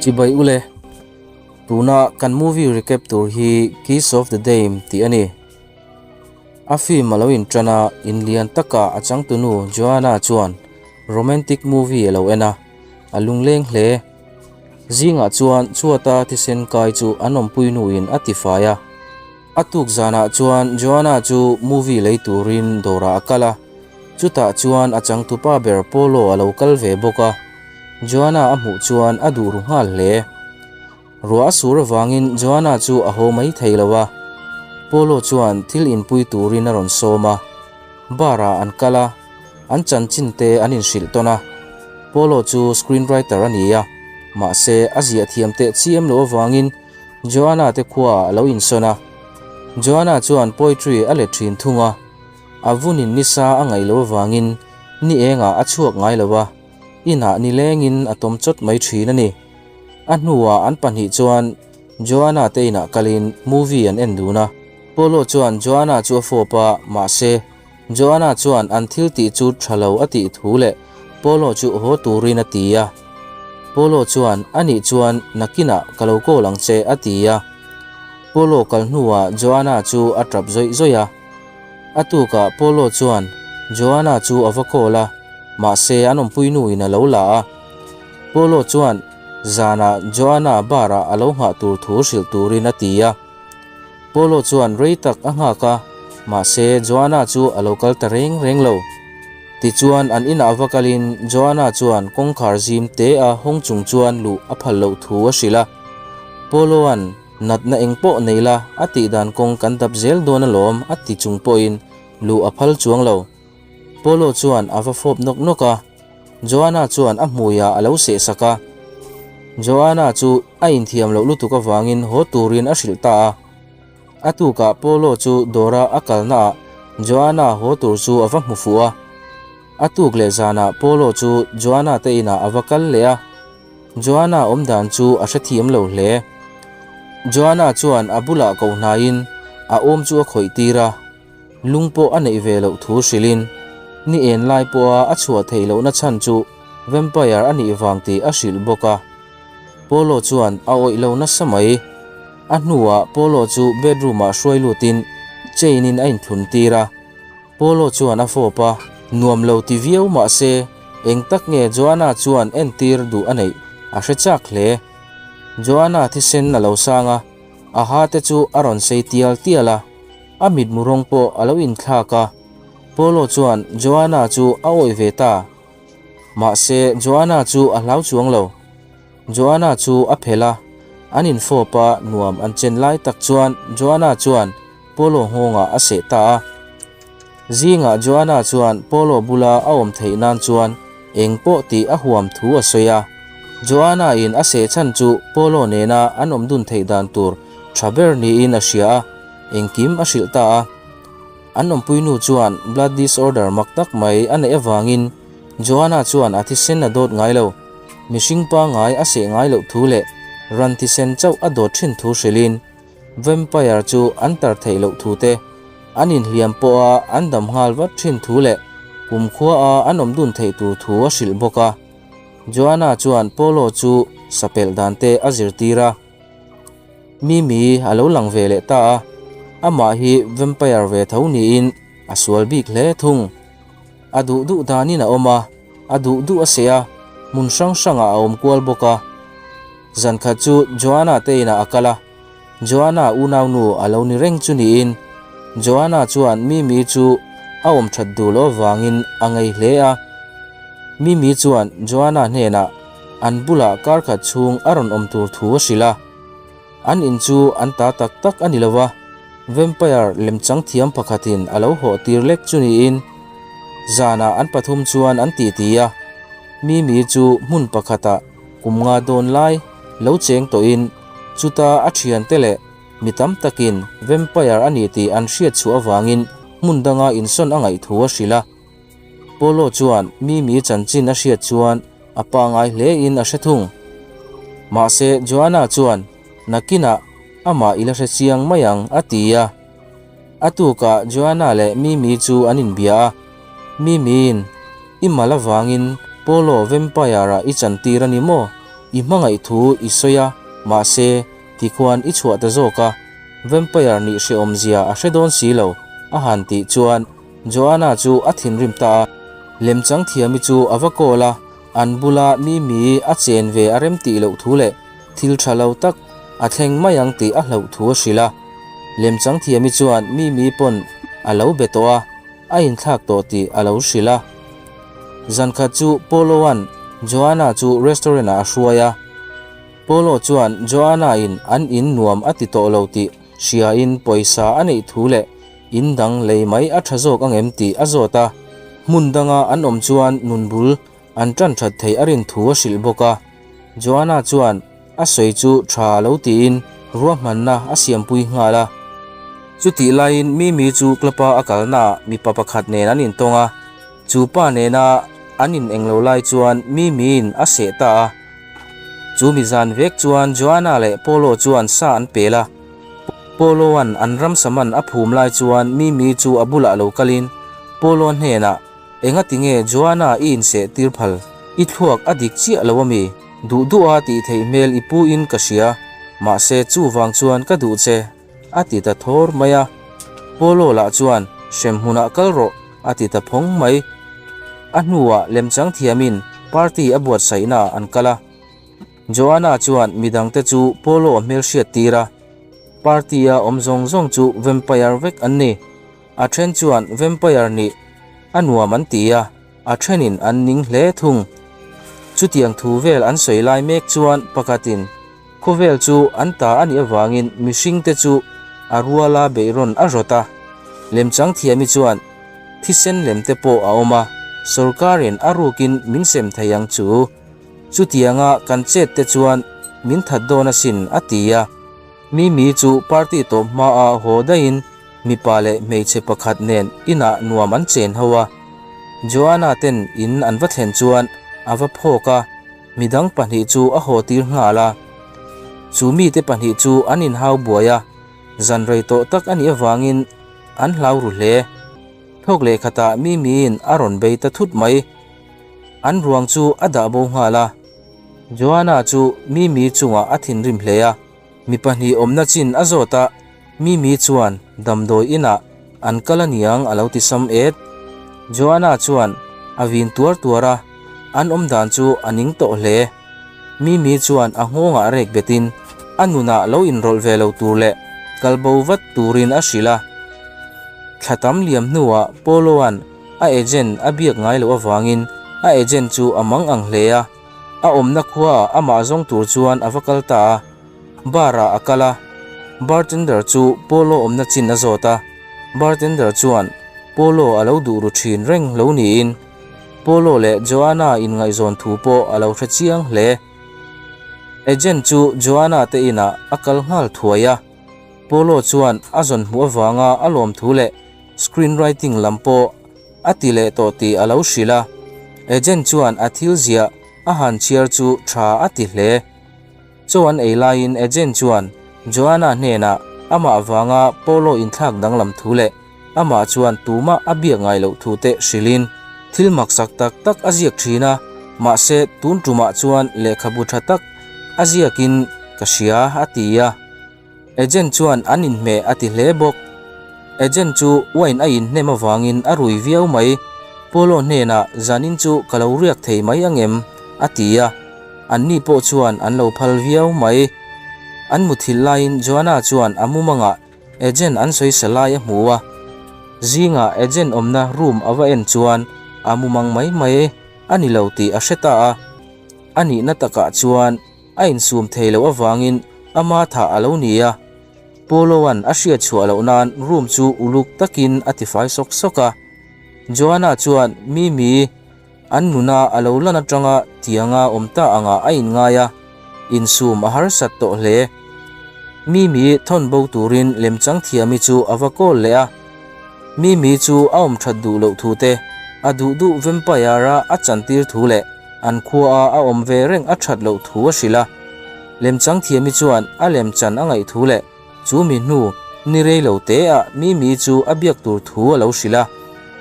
Chibai ule, tuna kan movie recap tur hi Kiss of the Dame tih a ni. A film a lo inṭan a, inlian taka a changtunu Joanna chuan romantic movie a lo en a, a lungleng hle. Zingah chuan chhuata thisen kai chu an awmpui nuin a tifai a. A tuk zanah chuan Joanna chu movie lei turin dawrah a kal a, chutah chuan a changtupa ber Polo a lo kal ve bawk a. Joanna a hmuh chuan a duh ru nghal hle. Ruah a sur avangin Joanna chu a haw mai thei lo a, Polo chuan thil inpui turin a rawn sawm a. Bar ah an kal a, an chanchin te an inhrilh tawn a. Polo chu screenwriter a ni a, mahse a ziah thiam teh chiam loh avangin Joanna te khua ah a lo insawn a. Joanna chuan poetry a let thin thung a, a vunin nisa a ngaih loh avangin ni engah a chhuak ngai lo a, inah nilengin a tawm chawt mai thin a ni. A hnuah an pahnih chuan Joanna te inah kalin movie an en dun a. Polo chuan Joanna chu a fawp a, mahse, Joanna chuan an thil tih chu tha lo a tih thu leh Polo chu haw turin a ti a. Polo chuan, Anih chuan nakinah ka lo call ang che a ti a. Polo kal hnuah Joanna chu a tap zawih zawih a. A tukah Polo chuan Joanna chu a va call a, mahse an awmpui nuin a lo la a. Polo chuan zanah Joanna bar-ah a lo nghah tur thu hrilh turin a ti a. Polo chuan rei tak a nghak a, mahse Joanna chu a lo kal ta reng reng lo. Tichuan an inah va kalin Joanna chuan kawngkhar zim te a hawng chung chuan luh a phal loh thu a hrilh a. Polo-a'n natna eng pawh nei la a tih dan kawng kan dap zel dawn alawm a ti chung pawhin luh a phal chuang lo. Polo chuan a va fawp nawk nawk a, Joanna chuan a hmuiah a lo sehsak a. Joanna chu a inthiam loh lutuk avangin haw turin a hrilh ta a. A tukah Polo chu dawra a kalnaah Joanna haw tur chu a va hmu fuh a. A tuk leh zanah Polo chu Joanna te inah a va kal leh a. Joanna awmdan chu a hrethiam lo hle. Joanna chuan a bulah ko hnaiin a awm chu a khawih tir a. Lung pawh a neih ve loh thu hrilhin ni en lai pawha a chhuah theih lohna chhan chu vampire a nih vang tih a hrilh bawk a. Polo chuan a awih lo nasa mai. A hnuah Polo chu bedroom ah hruai lutin chain in a inthlun tir a. Polo chuan a fawp a, nuam lo ti viau mah se eng tak nge Joanna chuan entir duh a neih a hre chak hle. Joanna thisen a lo sang a, a ha te chu a rawn sei tial tial a. A mitmu rawng pawh a lo inthlak a, Polo chuan Joanna chu a awih ve ta. Mahse, Joanna chu a hlau chuang lo. Joanna chu a phelh a, an infawp a, nuam an chen lai tak chuan Joanna chuan Polo nghawngah a seh ta a. Zingah Joanna chuan Polo bula a awm theih nan chuan eng pawh tih a huam thu a sawi a. Joanna in a seh chhan chu Polo nena an awm dun theih dan tur tha ber niin a hria a. Engkim a hrilh ta a. An awmpui nu chuan blood disorder mak tak mai a neih avangin Joanna chuan a thisen a dawt ngai lo. Mihring pangngai a seh ngai loh thu leh ran thisen chauh a dawt thin thu hrilhin vampire chu an tar theih loh thu te, an inhliam pawha an dam nghal vat thin thu leh kumkhua a an awm dun theih tur thu a hrilh bawk a. Joanna chuan Polo chu sapelh dan te a zirtir a. Mimi a lo lang ve leh ta a, amah hi vampire ve tho niin a sual bik hle thung. A duh duh danin a awm a, a duh duh a seh a, hmun hrang hrangah a awm kual bawk a. Zan khat chu Joanna te inah a kal a, Joanna unaunu a lo ni reng chu niin Joanna chuan Mimi chu a awm that duh loh avangin a ngei hle a. Mimi chuan Joanna hnenah An bulah kar khat chhung a rawn awm tur thu a hrilh a. An in chu an ta tak tak a ni lo a, vampire lemchang thiam pakhatin a lo hawh tir lek chu niin zanah an pathum chuan an titi a. Mimi chu hmun pakhatah kum nga dawn lai lo cheng tawhin chuta a thiante leh mi tam takin vampire a ni tih an hriat chhuah avangin hmun danga insawn a ngaih thu a hrilh a. Polo chuan Mimi chanchin a hriat chuan a pangngai hle in a hre thung. Mahse Joanna chuan nakinah amah i la hre chiang mai ang a ti a. A tukah Joanna leh Mimi chu an inbia a, Mimiin i mal avangin Polo vampire-ah i chantir a ni maw? I hmangaih thu i sawi a, mahse, tikhuan i chhuah ta zawk a, vampire nih hrehawm zia a hre dawn si lo, a han tih chuan Joanna chu a thinrim ta a. Lemchang thiami chu a va call a, an bula Mimi a chen ve a rem tih loh thu leh thil tha lo tak a thleng mai ang tih a hlauh thu a hrilh a. Lemchang thiami chuan Mimi pawn a lo be tawh a. a inthlak tawh tih a lo hrilh a. Zan khat chu Polo-a'n Joanna chu restaurant-ah a hruai a. Polo chuan Joanna-in an in nuam a ti tawh lo tih hriain pawisa a neih thu leh in dang lei mai a tha zawk angem tih a zawt a. Hmun danga an awm chuan nun bul an tan that theih a rin thu a hrilh bawk a. Joanna chuan a sawi chu tha lo tiin ruahmanna a siampui nghal a. Chutih laiin Mimi chu club-a a kalnaah mipa pakhat nen an intawng a, chu pa nena an in englo lai chuan Mimiin a seh ta a. Chu mi zan vek chuan Joanna leh Polo chuan sa an pel a. Polo-a'n an ramsa man a phum lai chuan Mimi chu a bulah lo kalin Polo hnenah Engati nge Joanna i inseh tir phal? I thluak a dik chiah lo ami? Duh duh a tih theih hmel i pu in ka hria, mahse chuvang chuan ka duh che, a ti ta thawr mai a. Polo lah chuan, Hrem hmunah kal rawh, a ti ta phawng mai. A hnuah lemchang thiamin party a buatsaihnaah an kal a. Joanna chuan midangte chu Polo a hmelhriat tir a, party-a awm zawng zawng chu vampire vek an ni. A then chuan vampire nih a nuam an ti a, a thenin an ning hle thung. Chutiang thu vel an sawi lai mek chuan pakhatin khawvel chu an ta a nih avangin mihringte chu a ruala beihrawn a rawt a. Lemchang thiami chuan thisen lemte pawh a awm a, sawrkarin a rukin min sem thei ang chu. Chutianga kan chet te chuan min that dawn asin a ti a. Mimi chu party tawp hmaa haw daihin Mipa leh hmeichhe pakhat nen inah nuam an chen ho a, Joanna ten in an va thlen chuan a va phawk a, midang pahnih chu a haw tir nghal a. Chu mite pahnih chu an inhau buai a, zan rei tawh tak a nih avangin an hlau ru hle. Thawk leh khatah Mimiin a rawn bei ta thut mai. An ruang chu a dah bo nghal a. Joanna chu Mimi chungah a thinrim hle a. Mi pahnih awmna chin a zawt a, Mimi chuan damdawi inah an kal aniang a lo ti sam et. Joanna chuan a vin tuar tuar a, an awm dan chu a ning tawh hle. Mimi chuan a nghawngah rek betin a nunah lo inrawlh ve lo tur leh kal bo vat turin a hrilh a. Thla tam liam hnuah Polo-a'n a agent a biak ngai loh avangin a agent chu a mang ang hle a. A awmna khuaah amah zawng tur chuan a va kal ta a, bar ah a kal a, bartender chu Polo awmna chin a zawt a, bartender chuan Polo a lo duh ru thin reng lo niin Polo leh Joanna inngaihzawn thu pawh a lo hre chiang hle. Agent chu Joanna te inah a kal nghal thuai a, Polo chuan a zawn hmuh avanga a lawm thu leh screen writing lam pawh a ti leh tawh tih a lo hrilh a, agent chuan a thil ziah a han chhiar chu tha a ti hle. Chaw an ei laiin agent chuan Joanna hnenah amah vanga Polo inthlak danglam thu leh amah chuan tumah a biak ngai loh thu te hrilhin thil maksak tak tak a ziak thin a, mahse tun tumah chuan lehkhabu tha tak a ziakin ka hria a ti a. Agent chuan an inhmeh a ti hle bawk. Agent chu wine a inhnem avangin a rui viau mai. Polo hnenah zanin chu ka lo riak thei mai angem? a ti a, anni pawh chuan an lo phal viau mai. An muthilh laiin Joanna chuan a mumangah agent an sawisa lai a hmu a. Zingah agent awmna room a va en chuan a mumang mai mai a ni lo tih a hre ta a. A nihna takah chuan A insum thei loh avangin ama thah a lo ni a, Polo-a'n a hriat chhuah loh nan room chu uluk takin a tifai sawk sawk a. Joanna chuan Mimi an nuna a lo lan atanga tianga awm ta angah a inngai a, insum a harsat tawh hle. Mimi thawn bo turin lemchang thiami chu a va call leh a. Mimi chu a awm that duh loh thu te, a duh duh vampire-a a chantir thu leh An khuaa a awm ve reng a that loh thu a hrilh a. Lemchang thiami chuan a lemchan a ngaih thu leh chu mi hnu ni rei lo te ah Mimi chu a biak tur thu a lo hrilh a.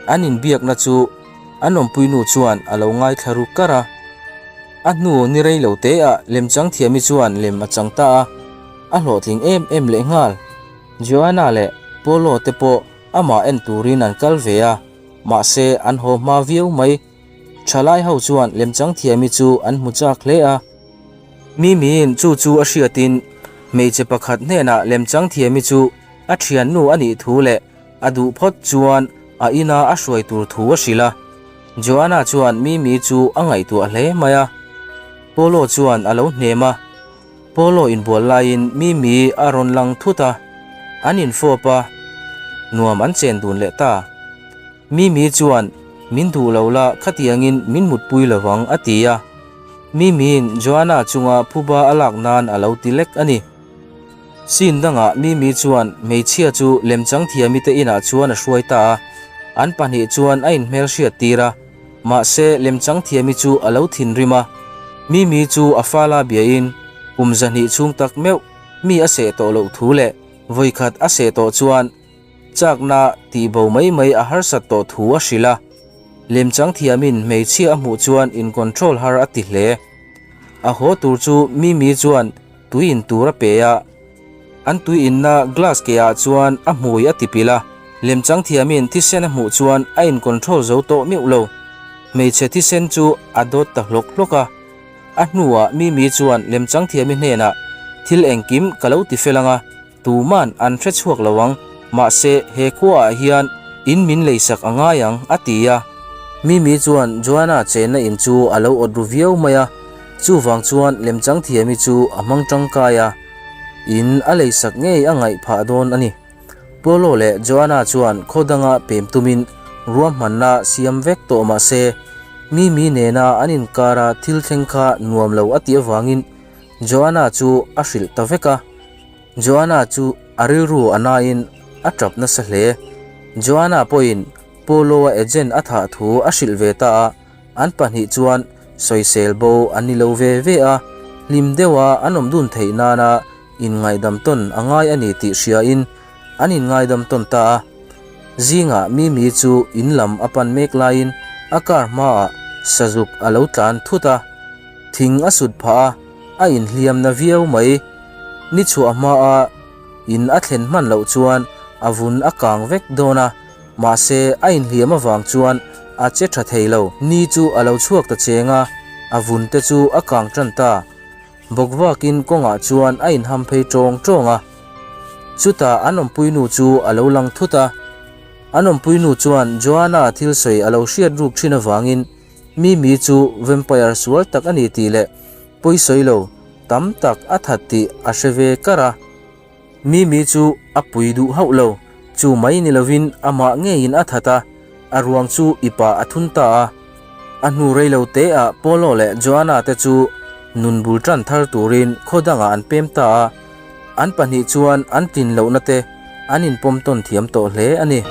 An inbiakna chu an awmpuinu chuan a lo ngaithla ru kar a. A hnu ni rei lo te ah lemchang thiami chuan lem a chang ta a, a hlawhtling em em lehnghal. Joanna leh Paolo te pawh amah en turin an kal ve a, mahse an haw hma viau mai. Thalai ho chuan lemchang thiami chu an hmu chak hle a. Mimiin chu chu a hriatin hmeichhe pakhat hnenah lemchang thiami chu a thiannu a nih thu leh a duh phawt chuan a ina a hruai tur thu a hrilh a. Joanna chuan Mimi chu a ngaihtuah hle mai a. Paolo chuan a lo hnem a. Paolo inbual laiin Mimi a rawn lang thut a, an infawp a, nuam an chen dun leh ta. Mimi chuan, Min duh lo la, khatiangin min mutpui lo vang, a ti a. Mimiin Joanna chunga phuba a lak nan a lo ti lek a ni. Scene dangah Mimi chuan hmeichhia chu lemchang thiami te inah chuan a hruai ta a, an pahnih chuan a inhmelhriat tir a, mahse lemchang thiami chu a lo thinrim a. Mimi chu a fala biain kum 200 chhung tak meuh mi a seh tawh loh thu leh vawikhat a seh tawh chuan Chakna tih bo mai mai a harsat tawh thu a hrilh a, lemchang thiamin hmeichhia a hmuh chuan in control har a ti hle. A haw tur chu Mimi chuan tui in tur a pe a, an tui inna glass ke ah chuan a hmui a ti pilh a, lemchang thiamin thisen a hmuh chuan a in control zo tawh meuh lo. Hmeichhe thisen chu a dawt ta hlawk hlawk a, a hnuah Mimi chuan lemchang thiami hnenah thil engkim ka lo ti fel ang a, Tuman an hre chhuak lo ang, mahse he khuaah hian in min leisak a ngai ang, a ti a. Mimi chuan Joanna chenna in chu a lo awt ru viau mai a, chuvang chuan lemchang thiami chu a hmang tangkai a, in a leisak ngei a ngaih phah dawn a ni. Paolo leh Joanna chuan khaw danga pem tumin ruahmanna siam vek tawh mahse Mimi nena an inkara thil thleng kha nuam lo a tih avangin Joanna chu a hrilh ta vek a. Joanna chu a rilru a nain a tap nasa hle. Joanna pawhin Paolo-a agent a thah thu a hrilh ve ta a, an pahnih chuan sawisel bo an ni lo ve ve a, hlim deuha an awm dun theih nana inngaidam tawn a ngai a ni tih hriain an inngaidam tawn ta a. Zingah Mimi chu in lam a pan mek laiin a car hmaah sazuk a lo tlan thut a, thing a sut phah a, a inhliam na viau mai. Ni chhuah hmaa in a thlen hman loh chuan a vun a kang vek dawn a, mahse a inhliam avang chuan a che tha thei lo. Ni chu a lo chhuak ta cheng a, a vun te chu a kang tan ta. Bawkvakin kawngah chuan a inham phei tawng tawng a. Chutah an awmpuinu chu a lo lang thut a. An awmpuinu chuan Joanna thil sawi a lo hriat ruk thin avangin Mimi chu vampire sual tak a ni tih leh pawisawi lo tam tak a that tih a hre ve kar a. Mimi chu a pui duh hauh lo, chu mai ni lovin amah ngeiin a that a, a ruang chu ipah a thun ta a. A hnu rei lo te ah Paolo leh Joanna te chu nun bul tan thar turin khaw dangah an pem ta a, an pahnih chuan an tlin lohna te an inpawm tawn thiam tawh hle a ni.